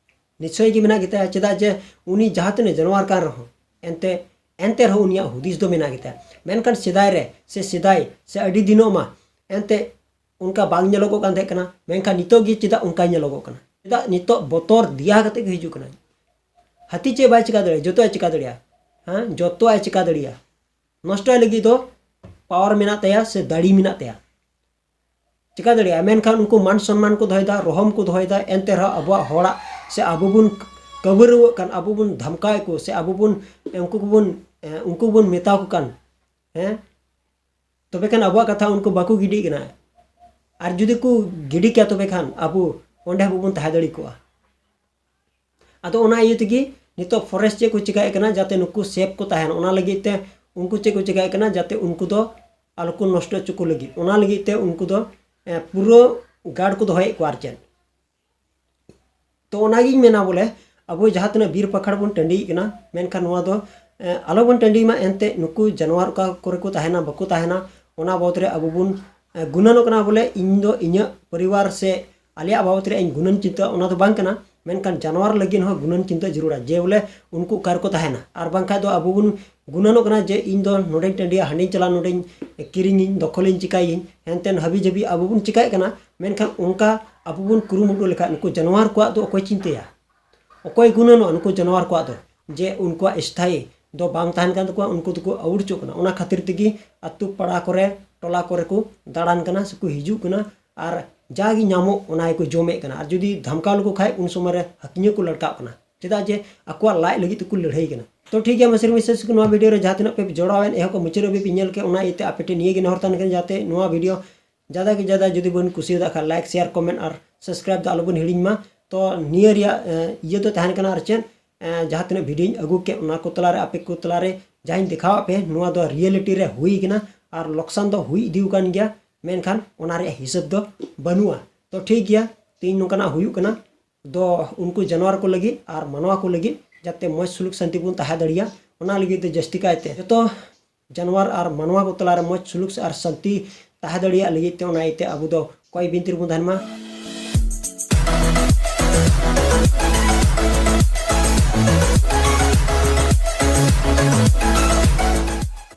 ᱱᱤᱥᱪᱚᱭ ᱜᱮ ᱢᱮᱱᱟᱜ ᱜᱮᱛᱟᱭᱟ, ᱪᱮᱫᱟᱜ ᱡᱮ ᱩᱱᱤ ᱡᱟᱦᱟᱸ ᱛᱤᱱᱟᱹᱜ ᱡᱟᱱᱣᱟᱨ ᱠᱟᱱ ᱨᱮᱦᱚᱸ, ᱮᱱᱛᱮ, ᱮᱱᱛᱮ ᱨᱮᱦᱚᱸ ᱩᱱᱤᱭᱟᱜ ᱦᱩᱫᱤᱥ ᱫᱚ ᱢᱮᱱᱟᱜ ᱜᱮᱛᱟᱭᱟ᱾ ᱢᱮᱱᱠᱷᱟᱱ ᱥᱮᱫᱟᱭ ᱨᱮ, ᱥᱮ ᱥᱮᱫᱟᱭ, ᱥᱮ ᱟᱹᱰᱤ ᱫᱤᱱᱚᱜ ᱢᱟ, ᱮᱱᱛᱮ ᱚᱱᱠᱟ ᱵᱟᱝ ᱧᱮᱞᱚᱜᱚᱜ ᱠᱟᱱ ᱛᱟᱦᱮᱸ ᱠᱟᱱᱟ, ᱢᱮᱱᱠᱷᱟᱱ ᱱᱤᱛᱚᱜ ᱜᱮ ᱪᱮᱫᱟᱜ ᱚᱱᱠᱟᱭ ᱧᱮᱞᱚᱜᱚᱜ ᱠᱟᱱᱟ? ᱪᱮᱫᱟᱜ ᱱᱤᱛᱚᱜ ᱵᱚᱛᱚᱨ ᱫᱮᱭᱟ ᱠᱟᱛᱮ ᱜᱮ ᱦᱤᱡᱩᱜ ᱠᱟᱱᱟ? ᱦᱟᱹᱛᱤ ᱪᱮᱫ ᱵᱟᱭ ᱪᱤᱠᱟ ᱫᱟᱲᱮᱭᱟᱜᱼᱟ? ᱡᱚᱛᱚᱣᱟᱜ ᱪᱤᱠᱟ ᱫᱟᱲᱮᱭᱟᱜᱼᱟ᱾ ᱦᱮᱸ, ᱡᱚᱛᱚᱣᱟᱜ ᱪᱤᱠᱟ ᱫᱟᱲᱮᱭᱟᱜᱼᱟ᱾ ᱱᱚᱥᱴᱚᱭ ᱞᱟᱹᱜᱤᱫ ᱫᱚ ᱯᱟᱣᱟᱨ ᱢᱮᱱᱟᱜ ᱛᱟᱭᱟ ᱥᱮ ᱫᱟᱲᱮ ᱢᱮᱱᱟᱜ ᱛᱟᱭᱟ, ᱪᱤᱠᱟ ᱫᱟᱲᱮᱭᱟᱜᱼᱟ᱾ ᱢᱮᱱᱠᱷᱟᱱ ᱩᱱᱠᱩ ᱢᱟᱱ ᱥᱚᱱᱢᱟᱱ ᱠᱚ ᱫᱚᱦᱚᱭᱮᱫᱟ, ᱨᱚᱦᱚᱢ ᱠᱚ ᱫᱚᱦᱚᱭᱮᱫᱟ, ᱮᱱᱛᱮ ᱨᱮᱦᱚᱸ ᱟᱵᱚᱣᱟᱜ ᱦᱚᱲᱟᱜ ᱥᱮ ᱟᱵᱚ ᱵᱚᱱ ᱠᱟᱹᱣᱨᱟᱹᱣᱚᱜ ᱠᱟᱱ, ᱟᱵᱚ ᱵᱚᱱ ᱫᱷᱟᱢᱠᱟᱣᱮᱫ ᱠᱚ, ᱥᱮ ᱟᱵᱚ ᱵᱚᱱ, ᱩᱱᱠᱩ ᱠᱚᱵᱚᱱ, ᱩᱱᱠᱩ ᱵᱚᱱ ᱢᱮᱛᱟ ᱠᱚ ᱠᱟᱱ, ᱦᱮᱸ, ᱛᱚᱵᱮ ᱠᱷᱟᱱ ᱟᱵᱚᱣᱟᱜ ᱠᱟᱛᱷᱟ ᱩᱱᱠᱩ ᱵᱟᱠᱚ ᱜᱤᱰᱤ ᱠᱟᱱᱟ᱾ ᱟᱨ ᱡᱩᱫᱤ ᱠᱚ ᱜᱤᱰᱤ ᱠᱮᱭᱟ, ᱛᱚᱵᱮ ᱠᱷᱟᱱ ᱟᱵᱚ ᱚᱸᱰᱮ ᱦᱚᱸ ᱵᱟᱵᱚᱱ ᱛᱟᱦᱮᱸ ᱫᱟᱲᱮ ᱠᱚᱜᱼᱟ᱾ ᱟᱫᱚ ᱚᱱᱟ ᱤᱭᱟᱹ ᱛᱮᱜᱮ ᱱᱤᱛᱚᱜ ᱯᱷᱚᱨᱮᱥᱴ ᱪᱮᱫ ᱠᱚ ᱪᱤᱠᱟᱹᱭᱮᱫ ᱠᱟᱱᱟ, ᱡᱟᱛᱮ ᱱᱩᱠᱩ ᱥᱮᱯ ᱠᱚ ᱛᱟᱦᱮᱱ, ᱚᱱᱟ ᱞᱟᱹᱜᱤᱫ ᱛᱮ ᱩᱱᱠᱩ ᱪᱮᱫ ᱠᱚ ᱪᱤᱠᱟᱹᱭᱮᱫ ᱠᱟᱱᱟ, ᱡᱟᱛᱮ ᱩᱱᱠᱩ ᱫᱚ ᱟᱞᱚ ᱠᱚ ᱱᱚᱥᱴᱚ ᱦᱚᱪᱚ ᱠᱚ ᱞᱟᱹᱜᱤᱫ, ᱚᱱᱟ ᱞᱟᱹᱜᱤᱫ ᱛᱮ ᱩᱱᱠᱩ ᱫᱚ, ᱮ, ᱯᱩᱨᱟᱹ ᱜᱟᱨᱰ ᱠᱚ ᱫᱚᱦᱚᱭᱮᱫ ᱠᱚᱣᱟ᱾ ᱟᱨ ᱪᱮᱫ, ᱛᱚ ᱚᱱᱟᱜᱤᱧ ᱢᱮᱱᱟ, ᱵᱚᱞᱮ, ᱟᱵᱚ ᱡᱟᱦᱟᱸ ᱛᱤᱱᱟᱹᱜ ᱵᱤᱨ ᱯᱟᱠᱷᱟᱲ ᱵᱚᱱ ᱴᱟᱺᱰᱤᱭᱮᱫ ᱠᱟᱱᱟ, ᱢᱮᱱᱠᱷᱟᱱ ᱱᱚᱣᱟ ᱫᱚ, ᱮ, ᱟᱞᱚ ᱵᱚᱱ ᱴᱟᱺᱰᱤᱭ ᱢᱟ᱾ ᱮᱱᱛᱮᱫ ᱱᱩᱠᱩ ᱡᱟᱱᱣᱟᱨ ᱚᱠᱟ ᱠᱚᱨᱮ ᱠᱚ ᱛᱟᱦᱮᱱᱟ, ᱵᱟᱠᱚ ᱛᱟᱦᱮᱱᱟ, ᱚᱱᱟ ᱵᱟᱵᱚᱫ ᱨᱮ ᱟᱵᱚ ᱵᱚᱱ, ᱮ, ᱜᱩᱱᱟᱹᱱᱚᱜ ᱠᱟᱱᱟ᱾ ᱵᱚᱞᱮ, ᱤᱧ ᱫᱚ ᱤᱧᱟᱹᱜ ᱯᱚᱨᱤᱵᱟᱨ ᱥᱮ ᱟᱞᱮᱭᱟᱜ ᱵᱟᱵᱚᱫ ᱨᱮ ᱤᱧ ᱜᱩᱱᱟᱹᱱ ᱪᱤᱱᱛᱟᱹ, ᱚᱱᱟ ᱫᱚ ᱵᱟᱝ ᱠᱟᱱᱟ᱾ ᱢᱮᱱᱠᱷᱟᱱ ᱡᱟᱱᱣᱟᱨ ᱞᱟᱹᱜᱤᱫ ᱦᱚᱸ ᱜᱩᱱᱟᱹᱱ ᱪᱤᱱᱛᱟᱹ ᱡᱟᱹᱨᱩᱲᱟ, ᱡᱮ ᱵᱚᱞᱮ ᱩᱱᱠᱩ ᱚᱠᱟ ᱨᱮᱠᱚ ᱛᱟᱦᱮᱱᱟ᱾ ᱟᱨ ᱵᱟᱝᱠᱷᱟᱡ ᱫᱚ ᱟᱵᱚ ᱵᱚᱱ ᱜᱩᱱᱟᱹᱱᱚᱜ ᱠᱟᱱᱟ ᱡᱮ ᱤᱧ ᱫᱚ ᱱᱚᱰᱮᱧ ᱴᱟᱺᱰᱤᱭᱟ, ᱦᱟᱸᱰᱮᱧ ᱪᱟᱞᱟᱜᱼᱟ, ᱱᱚᱰᱮᱧ ᱠᱤᱨᱤᱧᱤᱧ, ᱫᱚᱠᱷᱚᱞᱤᱧ ᱪᱤᱠᱟᱹᱭᱟᱹᱧ, ᱦᱮᱱᱛᱮᱱ ᱦᱟᱹᱵᱤ ᱡᱟᱹᱵᱤ ᱟᱵᱚ ᱵᱚᱱ ᱪᱤᱠᱟᱹᱭᱮᱫ ᱠᱟᱱᱟ᱾ ᱢᱮᱱᱠᱷᱟᱱ ᱚᱱᱠᱟ ᱟᱵᱚ ᱵᱚᱱ ᱠᱩᱨᱩᱢᱩᱴᱩ ᱞᱮᱠᱷᱟᱱ ᱱᱩᱠᱩ ᱡᱟᱱᱣᱟᱨ ᱠᱚᱣᱟᱜ ᱫᱚ ᱚᱠᱚᱭ ᱪᱤᱱᱛᱟᱹᱭᱟ? ᱚᱠᱚᱭ ᱜᱩᱱᱟᱹᱱᱚᱜᱼᱟ ᱱᱩᱠᱩ ᱡᱟᱱᱣᱟᱨ ᱠᱚᱣᱟᱜ ᱫᱚ, ᱡᱮ ᱩᱱᱠᱩᱣᱟᱜ ᱥᱛᱷᱟᱭᱤ ᱫᱚ ᱵᱟᱝ ᱛᱟᱦᱮᱱ ᱠᱟᱱ ᱛᱟᱠᱚᱣᱟ, ᱩᱱᱠᱩ ᱫᱚᱠᱚ ᱟᱹᱣᱩᱲ ᱦᱚᱪᱚᱜ ᱠᱟᱱᱟ᱾ ᱚᱱᱟ ᱠᱷᱟᱹᱛᱤᱨ ᱛᱮᱜᱮ ᱟᱹᱛᱩ ᱯᱟᱲᱟ ᱠᱚᱨᱮ, ᱴᱚᱞᱟ ᱠᱚᱨᱮ ᱠᱚ ᱫᱟᱬᱟᱱ ᱠᱟᱱᱟ ᱥᱮᱠᱚ ᱦᱤᱡᱩᱜ ᱠᱟᱱᱟ, ᱟᱨ ᱡᱟᱜᱮ ᱧᱟᱢᱚᱜ ᱚᱱᱟ ᱜᱮᱠᱚ ᱡᱚᱢᱮᱫ ᱠᱟᱱᱟ᱾ ᱟᱨ ᱡᱩᱫᱤ ᱫᱷᱟᱢᱠᱟᱣ ᱞᱮᱠᱚ ᱠᱷᱟᱡ ᱩᱱ ᱥᱚᱢᱚᱭ ᱨᱮ ᱦᱟᱹᱠᱤᱧ ᱠᱚ ᱞᱟᱲᱠᱟᱜ ᱠᱟᱱᱟ, ᱪᱮᱫᱟᱜ ᱡᱮ ᱟᱠᱚᱣᱟᱜ ᱞᱟᱡ ᱞᱟᱹᱜᱤᱫ ᱛᱮᱠᱚ ᱞᱟᱹᱲᱦᱟᱹᱭ ᱠᱟᱱᱟ᱾ ᱛᱚ ᱴᱷᱤᱠ ᱜᱮᱭᱟ, ᱢᱟᱹᱥᱤᱨ ᱢᱤᱥᱮᱥ ᱠᱚ ᱱᱚᱣᱟ ᱵᱷᱤᱰᱤᱭᱳ ᱨᱮ ᱡᱟᱦᱟᱸ ᱛᱤᱱᱟᱹᱜ ᱯᱮ ᱡᱚᱲᱟᱣᱮᱱ, ᱮᱦᱚᱵ ᱠᱷᱚᱱ ᱢᱩᱪᱟᱹᱫ ᱦᱟᱹᱵᱤᱡ ᱯᱮ ᱧᱮᱞ ᱠᱮᱫ, ᱚᱱᱟ ᱤᱭᱟᱹᱛᱮ ᱟᱯᱮ ᱴᱷᱮᱱ ᱱᱤᱭᱟᱹ ᱜᱮ ᱱᱮᱦᱚᱨ ᱛᱟᱦᱮᱱ ᱠᱟᱱᱟ, ᱡᱟᱛᱮ ᱱᱚᱣᱟ ᱵᱷᱤᱰᱤᱭᱳ ᱡᱟᱫᱟ ᱠᱮ ᱡᱟᱫᱟ ᱡᱩᱫᱤ ᱵᱚᱱ ᱠᱩᱥᱤᱭᱟᱫᱟ ᱠᱷᱟᱱ ᱞᱟᱭᱤᱠ, ᱥᱮᱭᱟᱨ, ᱠᱚᱢᱮᱱᱴ ᱟᱨ ᱥᱟᱵᱥᱠᱨᱟᱭᱤᱵ ᱫᱚ ᱟᱞᱚᱵᱚᱱ ᱦᱤᱲᱤᱧ ᱢᱟ᱾ ᱛᱚ ᱱᱤᱭᱟᱹ ᱨᱮᱭᱟᱜ ᱮ, ᱤᱭᱟᱹ ᱫᱚ ᱛᱟᱦᱮᱱ ᱠᱟᱱᱟ ᱟᱨ ᱪᱮᱫ, ᱮ, ᱡᱟᱦᱟᱸ ᱛᱤᱱᱟᱹᱜ ᱵᱷᱤᱰᱤᱭᱳᱧ ᱟᱹᱜᱩ ᱠᱮᱫ ᱚᱱᱟ ᱠᱚ ᱛᱟᱞᱟᱨᱮ ᱟᱯᱮ ᱠᱚ ᱛᱟᱞᱟᱨᱮ ᱡᱟᱦᱟᱸᱧ ᱫᱮᱠᱷᱟᱣᱟᱫ ᱯᱮ, ᱱᱚᱣᱟ ᱫᱚ ᱨᱤᱭᱮᱞᱤᱴᱤ ᱨᱮ ᱦᱩᱭ ᱠᱟᱱᱟ ᱟᱨ ᱞᱚᱠᱥᱟᱱ ᱫᱚ ᱦᱩᱭ ᱤᱫᱤ ᱟᱠᱟᱱ ᱜᱮᱭᱟ, ᱢᱮᱱᱠᱷᱟᱱ ᱚᱱᱟ ᱨᱮᱭᱟᱜ ᱦᱤᱥᱟᱹᱵ ᱫᱚ ᱵᱟᱹᱱᱩᱜᱼᱟ᱾ ᱛᱚ ᱴᱷᱤᱠ ᱜᱮᱭᱟ, ᱛᱮᱦᱮᱧ ᱱᱚᱝᱠᱟᱱᱟᱜ ᱦᱩᱭᱩᱜ ᱠᱟᱱᱟ, ᱫᱚ ᱩᱱᱠᱩ ᱡᱟᱱᱣᱟᱨ ᱠᱚ ᱞᱟᱹᱜᱤᱫ ᱟᱨ ᱢᱟᱱᱣᱟ ᱠᱚ ᱞᱟᱹᱜᱤᱫ ᱡᱟᱛᱮ ᱢᱚᱡᱽ ᱥᱩᱞᱩᱠ ᱥᱟᱱᱛᱤ ᱵᱚᱱ ᱛᱟᱦᱮᱸ ᱫᱟᱲᱮᱭᱟᱜ, ᱚᱱᱟ ᱞᱟᱹᱜᱤᱫ ᱛᱮ ᱡᱟᱹᱥᱛᱤ ᱠᱟᱭᱛᱮ ᱡᱚᱛᱚ ᱡᱟᱱᱣᱟᱨ ᱟᱨ ᱢᱟᱱᱣᱟ ᱠᱚ ᱛᱟᱞᱟᱨᱮ ᱢᱚᱡᱽ ᱥᱩᱞᱩᱠ ᱟᱨ ᱥᱟᱱᱛᱤ ᱛᱟᱦᱮᱸ ᱫᱟᱲᱮᱭᱟᱜ ᱞᱟᱹᱜᱤᱫ ᱛᱮ, ᱚᱱᱟ ᱤᱭᱟᱹᱛᱮ ᱟᱵᱚ ᱫᱚ ᱠᱚᱭ ᱵᱤᱱᱛᱤ ᱨᱮᱵᱚᱱ ᱛᱟᱦᱮᱱ ᱢᱟ᱾